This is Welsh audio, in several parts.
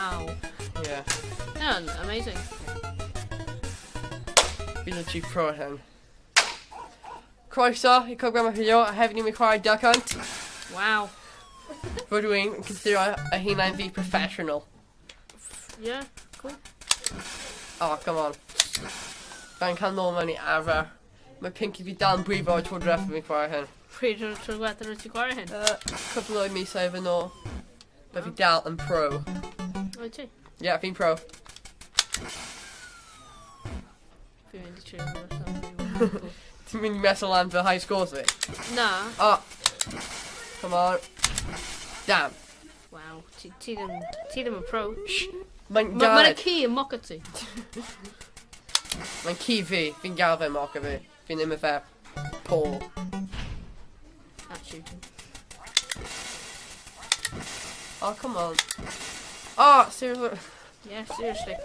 Wow. Yeah. Hynna'n amazing. Fi'n literally pro at hyn. Croeso i Clwb Grammar Hero, a hefyd ni'n mynd chwarae Duck Hunt. Wow. Rydw i'n considero y hunain fi professional. Yeah, cool. Oh, come on. Fe'n cael nôl mewn i arfer. Mae Pinky fi dal yn brifo tro diwethaf fi'n chwarae hyn. Pryd o'r tro diwethaf rwyt ti'n chwarae hyn? Cwpl o misoedd yn ôl. Mae fi dal yn pro. Wyt ti? Ie, yeah, fi'n pro. Fi'n mynd i trio rhywbeth. Ti'n mynd i mess lan fy high scores fi? Na. Oh. Come on. Damn. Waw, ti, ti ddim, ti ddim yn pro. Shh. Mae'n Mae'n ma galed. ci yn moco ti. Mae'n ci fi. Fi'n gael fe moco fi. Fi'n ddim yn fe. Paul. At shooting. Oh, come on. Oh, seriously. Yeah, seriously.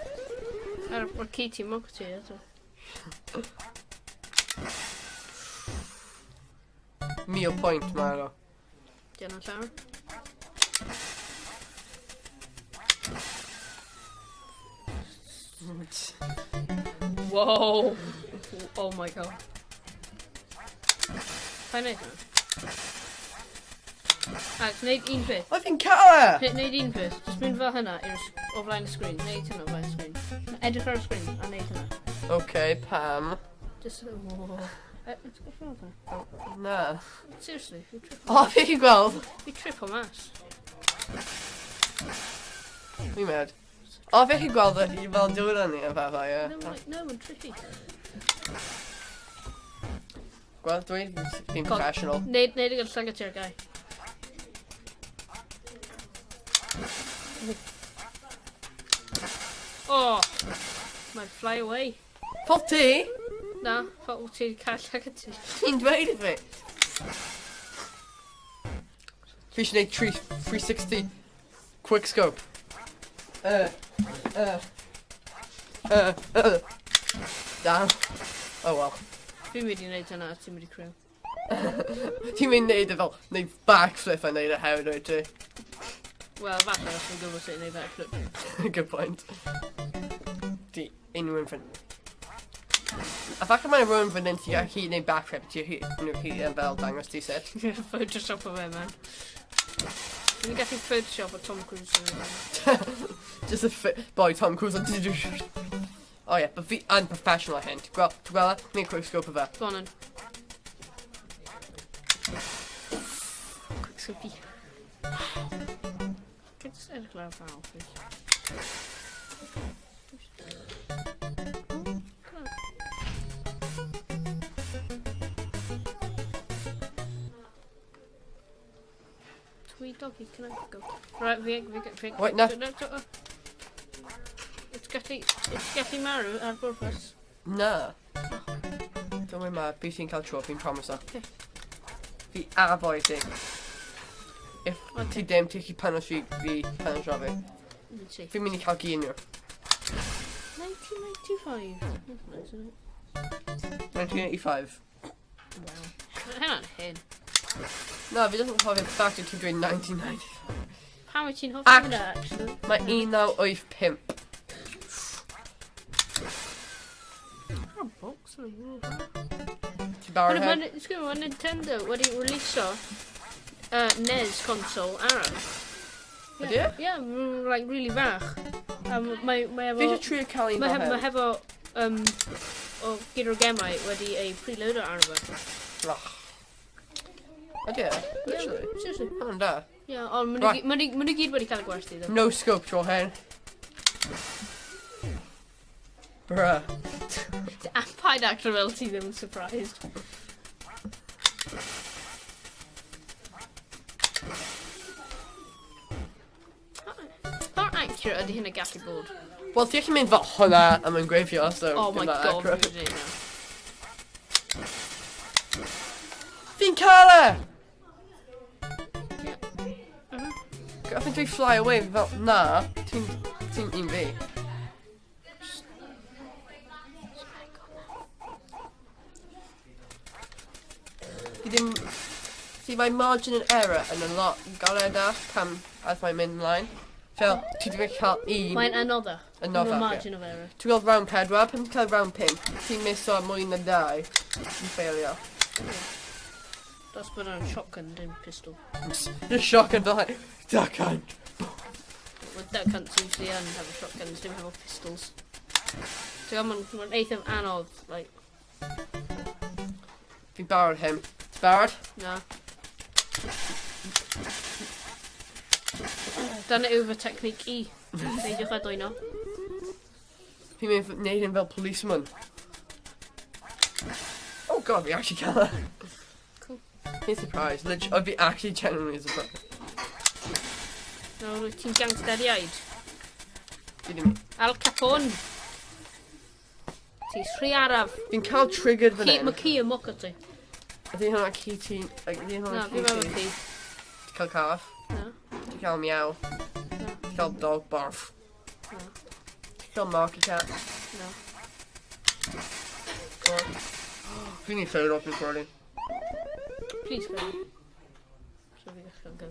Mae'r ci ti'n moco ti, eto. 1000 point mae'n o. Dyna llawer. Whoa! Oh my god. Pa'n neud hwnna? Alex, neud un peth. O, fi'n cael e! Neud un peth. Just mynd fel hynna i'r o flaen y sgrin. Neud hynna o flaen y sgrin. Edrych ar y sgrin a neud hynna. Okay, Pam. Just... Oh. Ti'n gwybod hwnna? Na. Seriously, fi tripo. O, fi'n gweld. Fi tripo mas. Fi'n mad. O, fi'n gweld e fel dŵr yn ni a pethau, ie. No, no, mae'n trippy. Gweld dwi, fi'n professional. Neud, neud y gyda llygad ti'r guy. Oh, mae'n fly away. Fault ti? Na, fault ti cael llygad ti. Ti'n dweud i fi? Fi eisiau gwneud 360 quick scope. Damn. Oh well. Fi'n mynd i wneud hynna a ti'n mynd i crio. Ti'n mynd i wneud e fel, wneud backflip a wneud e hefyd wyt ti? Wel, falle os fi'n gwybod sut i wneud backflip. Good point. Di unrhyw un fan... A falle mae'n rhywun fan hyn ti'n gallu gwneud backflip, ti'n unrhyw hyd yn fel dangos ti sut. Photoshop o fe, man. Fi'n gallu Photoshop o Tom Cruise yn ei Just a fit boy Tom Cruise. Oh yeah, but fi yn professional at hyn. Ti'n gweld, ti'n gweld e? Ni'n quick scope o fe. Go on then. Quick scopey. Can I just edrych lawr barrel, please? Oh, come on. Twee doggy, can I go? Right, fi, fi, fi. Wait, na. No, no, no. It's gallu, it's gallu marw ar bwrpas. Na. Don't worry ma, fi ti'n cael tro, fi'n promise o. Okay. Fi addo i ti. If Okay. ti ddim, ti'n gallu punish fi, fi punish o fi. Let's see. Fi'n mynd i cael gyn nhw. 1995. That's nice, isn't it? 1985. Wow. Hynna'n hyn. Na, fi jyst yn cofio'r fact ti'n dweud 1995. Pam wyt ti'n hoffi hynna, actually? Mae 1985. Oh, box yn y world. Ti'n barod Mae hen? ma Nintendo wedi releasio NES console arall. Ydy e? Yeah, like really fach. Mae efo... Fi eisiau trio cael un Mae fel mae hyn. hefo o gyda'r gemau wedi ei preloader arno fe. Ugh. Ydy e? Literally. Yeah, seriously. Hwnna'n da. Yeah, ond maen Right. nhw gyd wedi cael eu gwerthu, though. No scope tro hen. Bruh. A paid actor fel ti ddim yn surprised. Pa accurate ydy hynna gallu bod? Wel, ti'n gallu mynd fel hwnna a mae'n gweithio, so... Oh my dim that god, accurate. fi'n gwneud now. Fi'n cael e! Yeah. I think dwi fly away, fi fel, na, ti'n ti un fi. Fi ddim... See, mae margin and error yn a lot galetach pan as mae'n mynd mlaen. Fel, ti ddim yn cael un. Mae'n anoddach. Anoddach, Mae ie. margin of error. Ti'n gweld round 4, pan ti'n cael round 5, ti'n miso mwy na dau. Ti'n ffeilio. Dos bod o'n shotgun, dim pistol. Just shotgun fel like, duck hunt. Well, duck hunts usually yn hefo shotguns, dim hefo pistols. Ti'n gwybod, mae'n ma eithaf anodd, like, Fi'n barod hyn. Ti'n barod? na. Dyna yw fy technique i. Peidiwch â dwyno. Fi'n mynd wneud hyn fel policeman. Oh god, fi actually cael e. Cool. Fi'n surprised. Literally, I'd be actually genuinely surprised. Nawr wyt ti'n gangsteriaid. Fi ddim... Al Capone. Ti'n rhy araf. Fi'n cael triggered fan Ci, hyn. mae ci yn moco ti. Ydy hwnna ci ti... Like, ydy hwnna Na, ci fi efo ti? ci. Ti'n cael cath? Na. Ti'n cael miaw? Na. Ti'n cael dog barf? Na. Ti'n cael marky cat? Na. Go on. Fi'n ei fail off recording. Please go. So fi gallu go.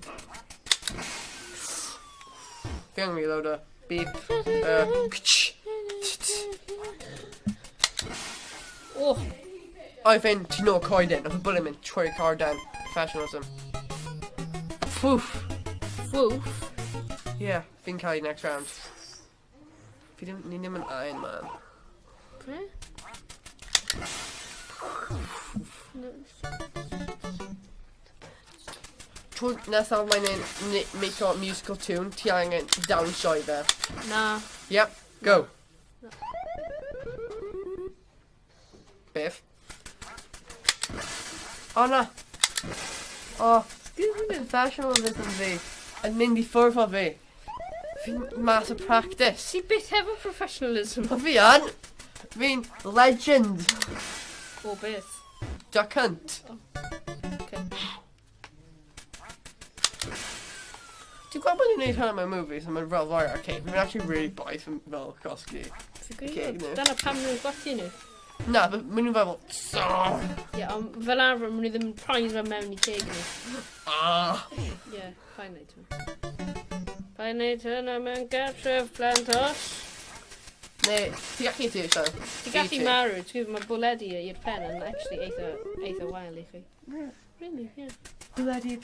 Fi angen reload o. Beep. Ktsh. Tst. Oh, O, fi'n ti'n nôl coeden. Oedd y bullet mynd trwy'r car down. Professionalism. Poof. woof. Yeah, fi'n cael ei next round. Fi ddim, ni ddim yn Iron Man. Be? No. Tro nesaf mae'n make o musical tune, ti angen dawnsio i fe. Na. Yep, go. Beth? O na! O, professionalism fi. Yn mynd i ffwrdd o fi. Fi'n mas o practice. Ti byth efo professionalism. O fi yn! Fi'n legend! O beth. Duck Hunt. Okay. Ti'n gweld bod nhw'n gwneud hwnna mewn movies a mae'n fel roi arcade? Fi'n actually really boeth yn fel cosgi. Ti'n Ceg gwybod? nhw. Dyna pam nhw'n gwerthu nhw. Na, but maen nhw'n fel... Ie, ond fel arfer, maen nhw ddim yn prize fe mewn i ceg nhw. Ah! Ie, pa'n neud hwnna. Pa'n neud hwnna mewn gartref, plantos. Neu, ti gallu ti eisiau? Ti'n gallu marw, ti'n gwybod, mae bwledi i'r pen yn actually eitha, eitha wael i chi. Really, yeah. Bloody...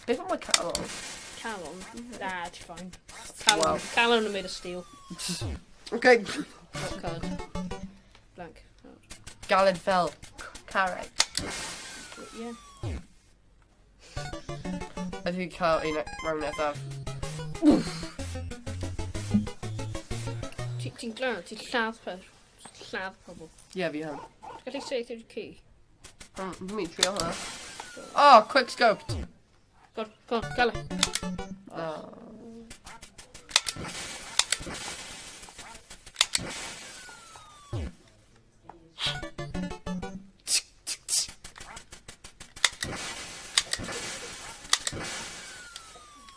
Beth am y calon? Calon. Ah, it's fine. Calon, Wow. calon are made of steel. Okay. What card? Blank. Oh, Galed fel carreg. yeah. A dwi'n cael un round nesaf. Ti'n glad, ti'n lladd peth. Lladd pobl. Ie, yeah, fi hyn. Ti'n gallu saethu i'r ci? Fi'n mynd i trio hwnna. Oh, quick scoped! Go on, go on, gael e. No.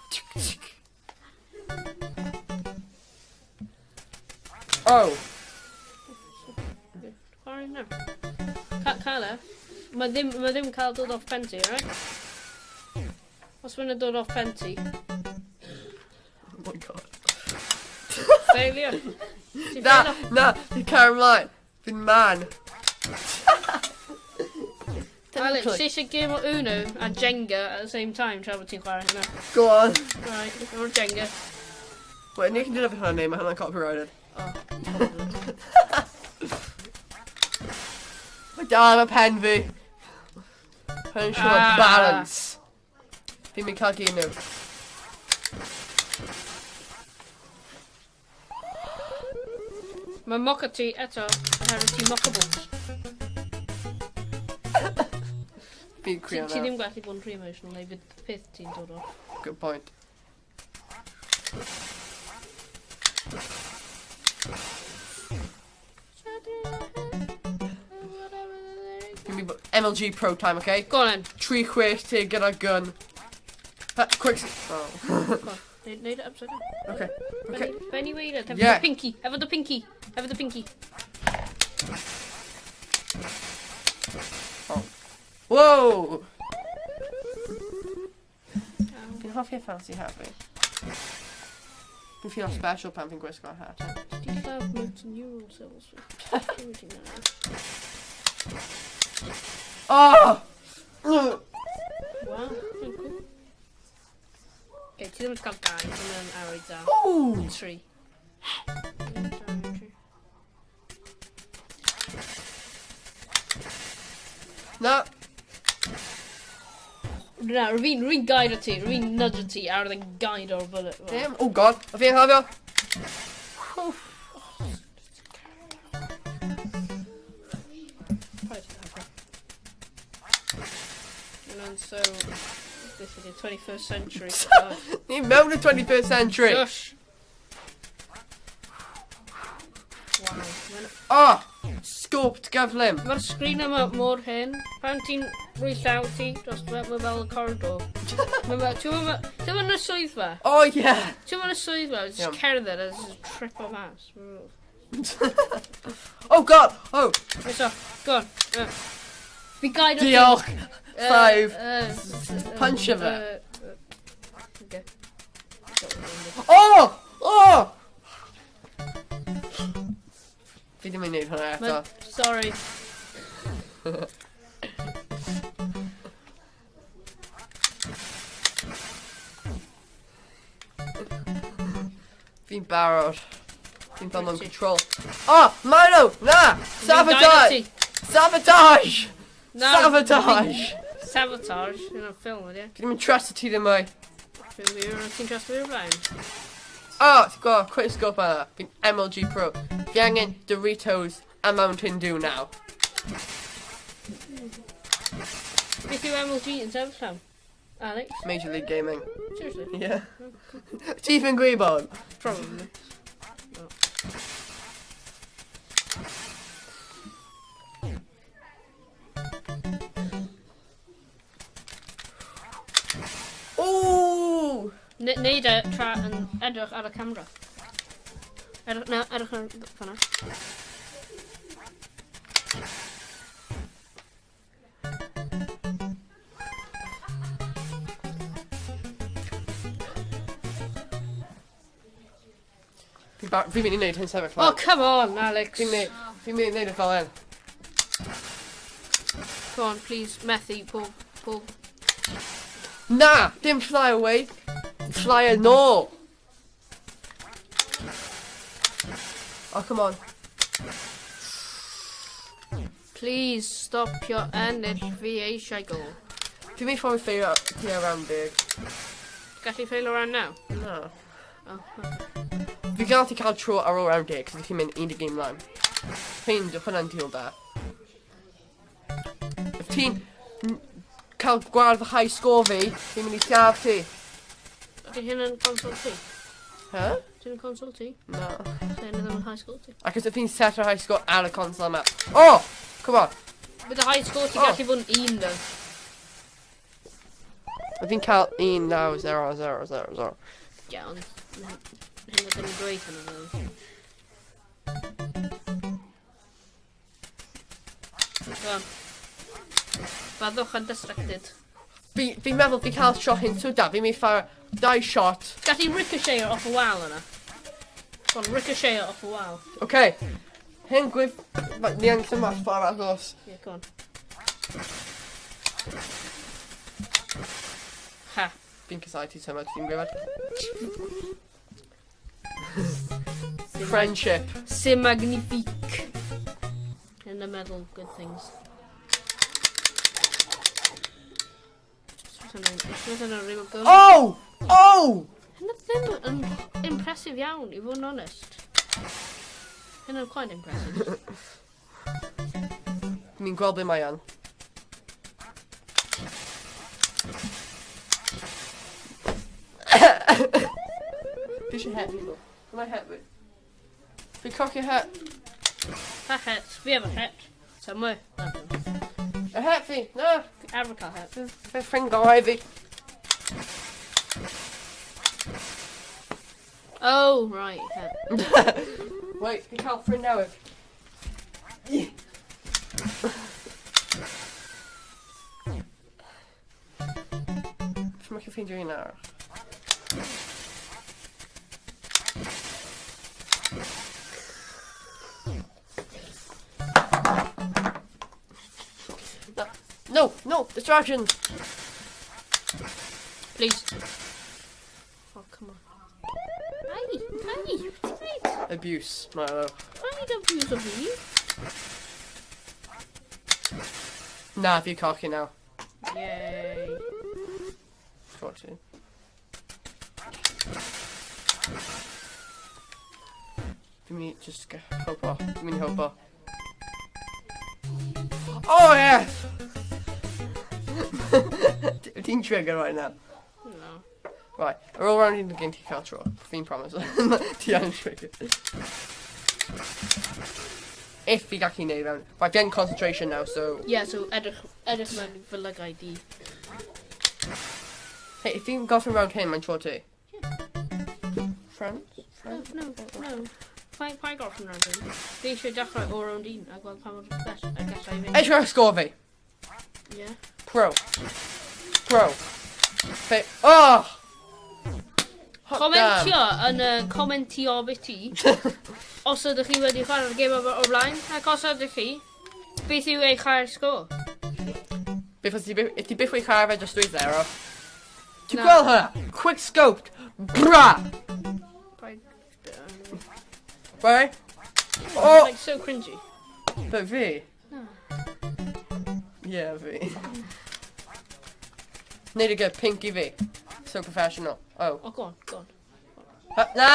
Tick, tick. Oh, Chwarae na. Cael e. Mae ddim cael dod off pen ti, alright? Os mae'n dod off pen ti, oh my god. failure. Ti'n Na, failo. na, ti'n cael ymlaen. Fi'n man. Alex, ti eisiau game o Uno a Jenga at the same time tra bod ti'n chwarae hynna? Go on. Right, o'r Jenga. Wait, ni can do that for her name, mae hwnna'n copyrighted. Oh, probably. Mae dal efo pen fi. Pen siŵr Ah. balance. Fi'n mynd cael gyn nhw. Mae mocha ti eto oherwydd ti'n mockable. Fi'n Ti crio ti nawr. ddim gallu bod yn rhy emotional neu fydd peth ti'n dod off. Good point. Fi'n mynd MLG Pro time, okay? Go on then. 3 6 gyda gun. Ha, quick. Oh. Go on. Neud it upside down. Okay. Okay. Benny waered. Efo Yeah. dy pinky. Efo dy pinky. Efo dy pinky. Oh. Whoa! Fi'n hoffi y fancy hat fi. Fi'n feel special pan fi'n gwisgo het. Ti lladd motor neuron cells fi. Dwi wedi meddwl. Oh! Wow, mae'n cool. Okay, ti ddim wedi cael dau, ddim yn arwydd da. Ooh! Tri. Un, dau, tri. Na! Na, rwy'n guide o ti, rwy'n nudge o ti ar y guide o'r bullet. Damn. Oh god, o fi'n hafio. And so, this is the 21st century. Ni mewn y 21st century. Gosh. Wow. Oh! Scoped gyflym. Mae'r sgrin yma mor hen. Pan ti'n rhoi llaw ti dros fe, mae fel y corridor. Mae fel, ti'n mynd yn y swyddfa? Oh yeah! Ti'n mynd yn y swyddfa, just Iawn. cerdded a just trip o mas. Oh god! Oh! Right off, go on. Fi guide o ti. Diolch! Five. Punch fe. Okay. Oh! Oh! Fi ddim yn gwneud hwnna eto. Sorry. Fi'n barod. Fi'n fel mewn control. Oh! Milo! Na! Sabotage! Sabotage! Na, Sabotage! Sabotage yn y ffilm, ydy. e? Fi ddim yn trust ti ddim mwy. Fi'n byw, ti'n trust fi o'r blaen? Oh, ti'n gweld, quick scope yna. Fi'n MLG Pro. Fi angen Doritos a Mountain Dew now. Beth yw MLG yn sefyll am? Alex? Major League Gaming. Seriously? Yeah. Ti yn gwybod? Probably. Ooh! Neud e tra yn edrych ar y camera. Edrych, na, edrych ar fanna. Fi'n mynd i wneud hyn sefyll Oh, lan. come on, Alex. Fi'n mynd fi'n mynd i wneud e fel hyn. Come on, please, methu, pob, pob. Na! Dim fly away. Fly yn ôl. Oh, come on. Please stop your ennill fi eisiau gol. Fi'n mynd i ffordd ffeio ti ar round deg. Gallu ffeilo ran now? Na. Oh, okay. Fi gallu cael tro ar ôl round deg, cos fi'n mynd 11 mlaen. Hyn, hwnna'n deal da. If ti'n cael gweld fy high score fi, fi'n mynd i lladd ti. Ydy hyn yn console ti? Huh? Ti'n yn console ti? No. So hyn ddim yn high score ti? Ac os fi'n set o'r high score ar y console yma. Oh! Come on. Bydd y high score ti Oh. gallu fod yn un, though. Fi'n cael 1, 9, 0, 0, 0, 0. Ie, ond hyn ddim yn dweud hynny, though. Go on. Byddwch yn distracted. Fi'n fi meddwl fi cael shot hyn so da. Fi'n mynd i fire dau shot. Gallu ricochet off y wal yna. Go on, ricochet off y wal. Okay. Hyn gwyf... Ni angen symud ffordd agos. Yeah, go on. Ha. Fi'n casau ti so much, fi'n gwybod. Friendship. C'est magnifique. In the meddwl, good things. Oh! Oh! Hynna ddim yn impressive iawn, i fod yn honest. Hynna'n quite impressive. Ni'n gweld be mae yn. Fi eisiau het fi ddo. Mae het fi. Fi'n cocio het. Ha het. Fi efo het. So mwy. Y het fi. Na. Fi arfer cael het. Fe ffrind gorau fi. Oh, right, het. Wait, fi'n cael ffrind newydd. Yeah. Fi'n mynd ffeindio un arall. Distractions! Please. Oh, come on. Ai, ai, ti'n neud? Abuse, Milo. Paid abuse o fi. Na, fi cocky now. Yay. Tro ti. Fi'n mynd i just hopo. Fi'n mynd i hopo. Oh yeah! Ti'n trigger right now. No. Right, ar ôl round un gen ti cael tro. Fi'n promise. Ti angen trigger. If fi gallu neud round. Right, fi angen concentration now, so... Yeah, so edrych, edrych mewn i fy lygaid i. Hey, if fi'n gorffen round hyn, mae'n tro ti. Friends? No, Friends? no, no. Paid, paid gorffen round un. Fi eisiau dechrau o round un a gweld pa mor bell y gallai fynd. Edrych ar sgôr fi. Yeah. Pro. Pro. Fe... Oh! Hot Comentio yn y comentio biti os ydych chi wedi chwarae'r gêm o'r blaen ac os ydych chi, beth yw eich air sgôr? Damn. Beth os ti byth... If ti byth wedi chwarae fe dros 2-0. Ti'n Na. gweld hwnna? Quick scoped. Bra! Paid... Right? Oh! Like so cringy. But fi? No. Yeah, fi. Neud e gyda pinky fi. So professional. Oh. Oh, go on, go on. Ha, na!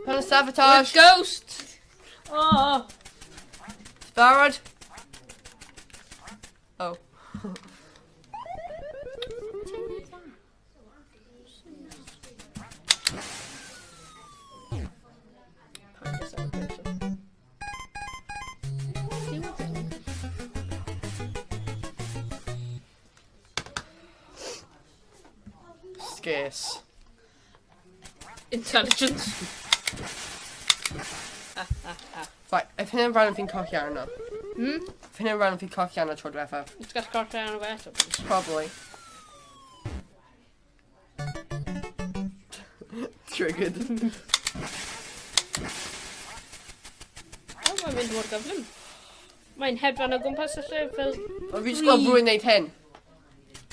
Hwnna sabotage. Ghost! Oh! Barod? Oh. Paid â sabotage. Scarce. Intelligence. Right, if hynny'n rhan fi'n cochi arno. If hynny'n rhan fi'n cochi arno tro diwethaf. Ti'n gallu gorffen arno fe eto, please. Probably. Triggered. Oh, mae'n mynd mor gyflym. Mae'n hedfan o gwmpas y lle fel... Ond fi jyst gweld rhywun neud hyn.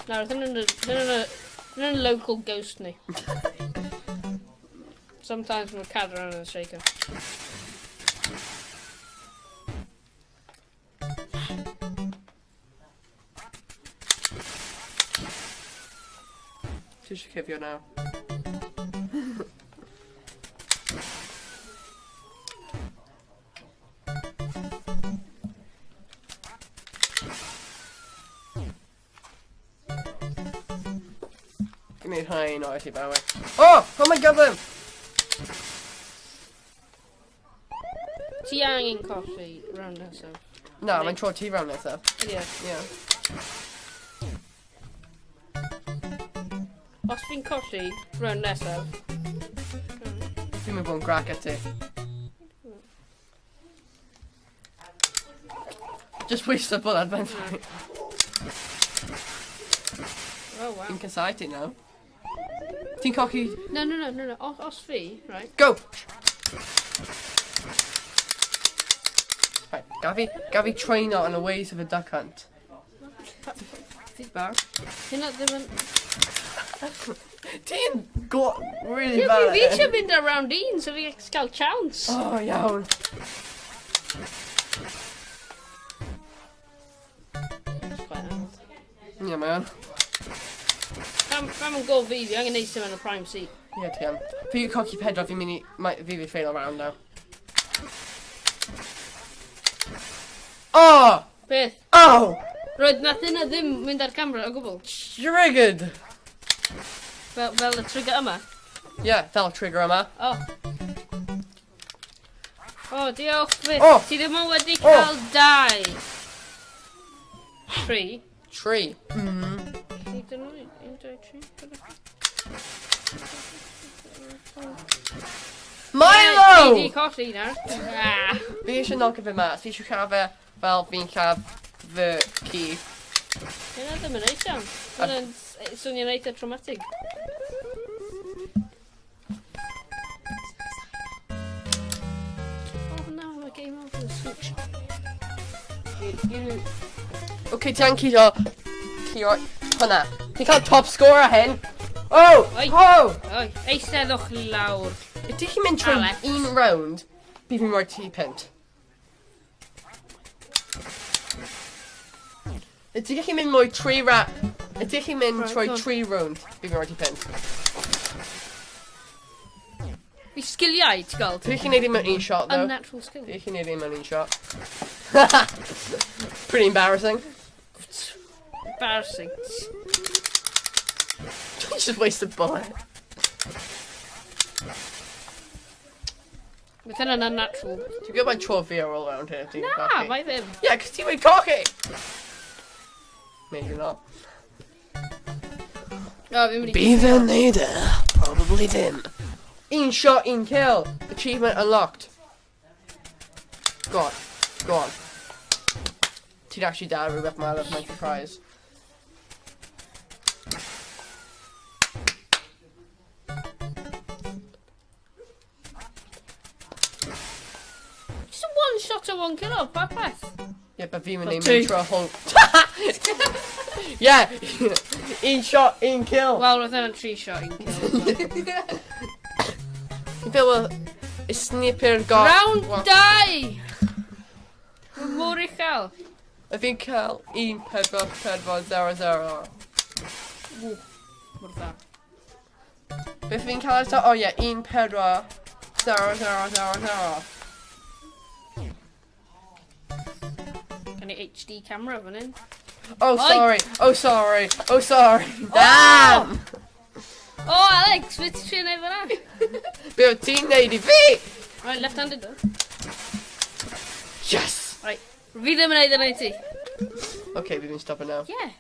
Nawr, hyn yn local ghost ni. Sometimes mae'n cadw yn y shaker. Ti eisiau cuddio nawr. Gwneud rhain o i by the way. Oh! Oh my god them! Ti angen colli round nesaf. Na, mae'n tro ti round nesaf. Yeah. Yeah. Os fi'n colli round nesaf... Fi'n mynd bod yn grac at ti. Just waste a bullet, mae'n fine. Oh, wow. Fi'n casau ti nawr. Ti'n cochi... No. Os fi, right. Go! Right, gaf fi traino on the ways of a duck hunt. Ti'n bar? Hynna ddim yn... Ti'n got really Ie, bad fi at eisiau it. mynd ar round un, so fi gael chance. Oh, iawn. It's quite anodd. Ie, mae o'n. Pam yn gol fi, fi angen eistedd mewn y prime seat. Ie, ti am. Fi yw cochi pedwar, fi'n mynd i... Fi fail round now. Oh! Beth? Oh! Roedd nath hynna ddim mynd ar camera o gwbl. Triggered! Fel y trigger yma. Yeah, fel trigger yma. Oh. Oh, diolch fyth. Oh. Ti ddim ond wedi Oh. cael dau. Tri. Tri. Hyd yn oed. Un, dau, tri. Milo! Ti di colli nawr. Ah. Fi eisiau knock fe mas. Fi eisiau lladd fe fel fi'n lladd fy ci. Hynna ddim yn neis iawn. Hynna'n swnio'n eitha traumatic. Oh no, mae game over switch. OK, ti angen cuddio. ti roi... Hwna. Ti'n cael top score ar hyn. Oh! Oi. Oh! Oi, eisteddwch lawr. Ydych chi'n mynd trwy Alex. un round, bydd fi'n rhoi ti pint. Ydych chi'n mynd mwy tri ra... Ydych chi'n mynd Right, trwy go on. tri round, bydd fi'n rhoi ti pint. Fi sgiliau, ti'n gweld? Ydych chi'n neud e mewn un shot, though? Unnatural skill. Ydych chi'n neud e mewn un shot? Pretty embarrassing. Embarrassing. Just wasted bullet. Mae hynna'n unnatural. Ti'n gwybod mae'n tro fi ar ôl round here? Ti'n Na, cocky. mae ddim. Yeah, cos ti'n mynd cocky! Maybe not. O, fi'n mynd i... Bydd yn neud e. Probably ddim. Un shot, un kill. Achievement unlocked. Go on. Go on. Ti'n actually dal rhywbeth mae love my surprise. Just a one shot a one kill off, popeth. Yeah, but fi'n mynd i Two. mynd trwy whole... yeah! Un shot, un kill. Wel, roedd hynna'n tri shot, un kill. Fi'n feddwl, y sniper got... Round 2! Mae mor uchel. A fi'n cael 1, 4, 4, 0, 0. Ww, mor dda. Beth fi'n cael eto? O ie, 1, 4, 0, 0, 0, 0. Can i HD camera fan hyn. Oh, Oi. sorry. Oh, sorry. Oh, sorry. Damn! Oh, Alex, beth ti'n trio neud fan'na? Be o ti'n neud i fi? Right, left-handed though. Yes! Right, fi ddim yn neud yna i ti. Okay, we've been stopping now. Yeah.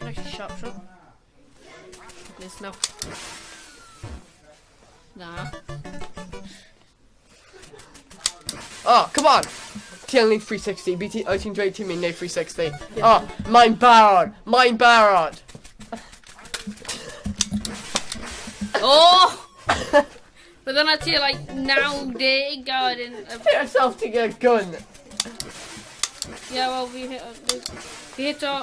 Actually sharp shot. Goodness, no. Na. Oh, come on! Ti yn neud 360. Bi ti, o ti'n dweud ti'n mynd neud 360. Oh, mae'n barod! Mae'n barod! Oh! Roedd yna ti like 90 a wedyn... Hit yourself to get a gun! Yeah, well, fi hit fi hit o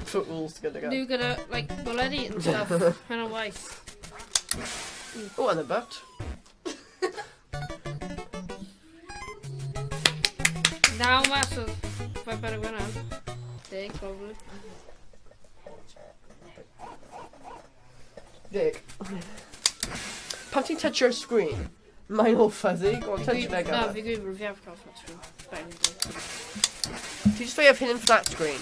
Footballs gyda gun. nhw gyda, like, bwledi and stuff. Hynna waith. Oh, and the butt. Naw mas o... Fe better fyna. Deg, probably. Dick. Pan ti'n touch your screen, mae'n all fuzzy. Go on, touch it Na, again. fi gwybod fi have cael flat screen. Better than Ti'n just dweud hyn yn flat screen?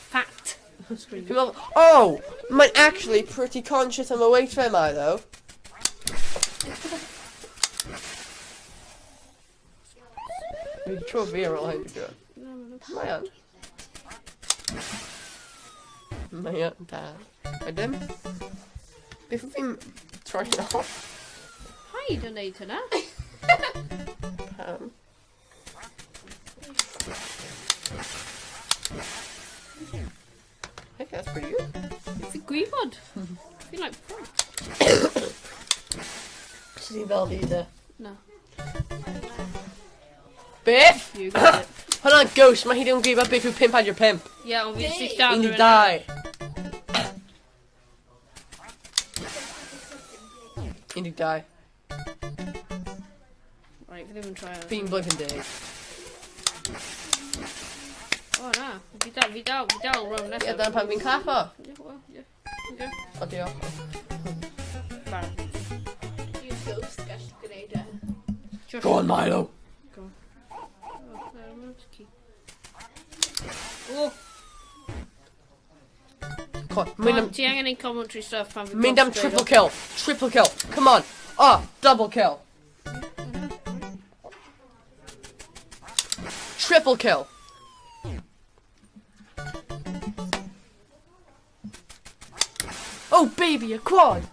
Fat screen. Fi'n meddwl, oh, mae'n actually pretty conscious am y weight fe yma, though. Fi wedi tro fi ar ôl hyn, dwi'n Mae yn. Mae yn da. Mae dim. Beth fi'n troi off? Paid yn neud hynna. Pam? Hey, that's pretty good. Fi'n gwybod. Fi'n like pro. Sut i fel fi de? No. Beth? You got it. Hwnna'n ghost, mae hi ddim yn gwybod beth yw 5 hanner 5. Yeah, ond fi jyst i lladd Un rhywun. dau. 12. Right, fi ddim yn trio. Fi'n blwyddyn deg. O, na. Fi dal, fi dal, fi dal round nesaf. Ie, dyna pan fi'n clapo. Yeah, well, yeah. Okay. O, diolch. Barod. Use ghost gallu gwneud e. Josh. Go on, Milo. Go on. Oh, no, I'm not key. Oh, Come on, mynd am, ti angen ein commentary stuff pan fi'n mynd am triple kill. Triple kill. Come on. Oh, double kill. Triple kill. Oh, baby, a quad.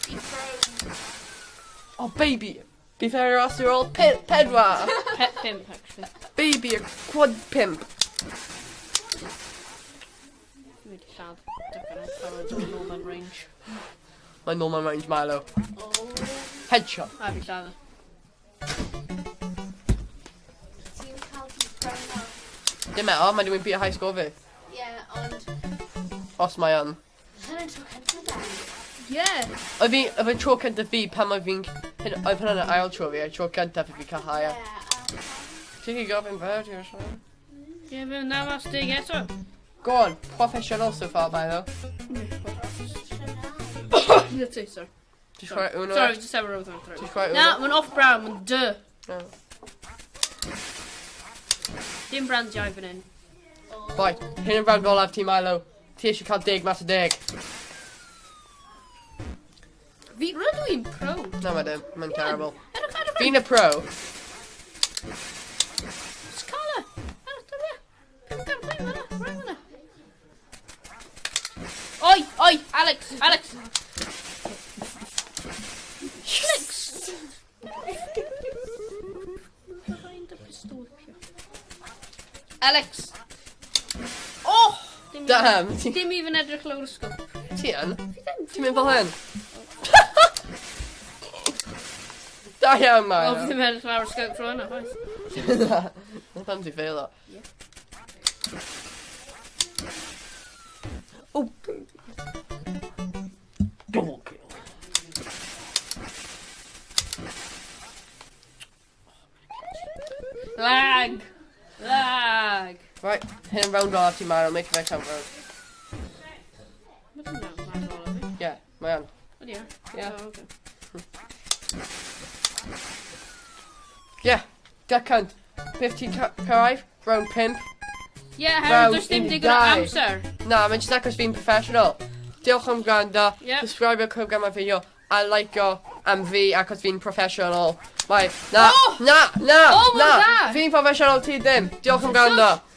Be pro. Oh, baby. Be fair os yw'r ôl pedwar. Pet pimp, actually. Baby, a quad pimp. Fi wedi lladd dychan o pan oedd yn normal range. Mae'n nôl mewn range Milo. Oh. Headshot. A fi lladd. Ti'n cael deep throw nawr. Dim eto, mae'n dwi'n beat high score fi. Ie, ond... Os mae yn. Hynny'n tro cyntaf da. Yeah. Oedd fi, oedd e'n tro cyntaf fi pan oedd fi'n... Oedd hwnna'n yr ail tro fi, y tro cyntaf i fi cael higher. Ie, Ti'n chi gofyn fe, ti'n eisiau? Ie, fe na mas deg eto. Go on, professional so far, Milo. Let's say sorry. Ti'n chwarae Uno? Sorry, just have a row through. Ti'n chwarae Na, Uno? mae'n off brown, mae'n dy. No. Dim brandiau fan hyn. Right, hyn yn round olaf ti, Milo. Ti eisiau cael 10 mas o 10. Fi, rydw i'n pro. Na, mae dim. Mae'n terrible. Edrych ar y Fi'n y pro. Just cael e. Edrych ar y 505 fan'na, right fan'na. Oi, oi, Alex, Alex. Alex! Behind the pistol whip you. Alex! Oh! Dim even- Damn, ti Dim even edrych lawr y sgwp. ti yn? Ti'n mynd fel hyn? Da iawn, Wel, fi Milo. ddim edrych lawr y sgwp tro yna, chwaith. Na pam ti ffeilo. Oh, double kill. Lag! Lag! Right, hyn yn round olaf ti, Milo. Make it count round. Mae hwnna'n round olaf fi. Yeah, mae on. Ydy e? Yeah. Oh, okay. Yeah, duck hunt. Beth ti'n cyrraedd? Round 5. Yeah, Round herwydd does dim digon o dau. amser. Na, mae'n jyst achos fi'n professional. Diolch am gwrando. Yep. Subscribe i'r cwb am fideo. A like-o am fi achos fi'n professional. Mae, na, Oh! na, na, Oh, na. what was that? Fi'n professional, ti ddim. Diolch am gwrando.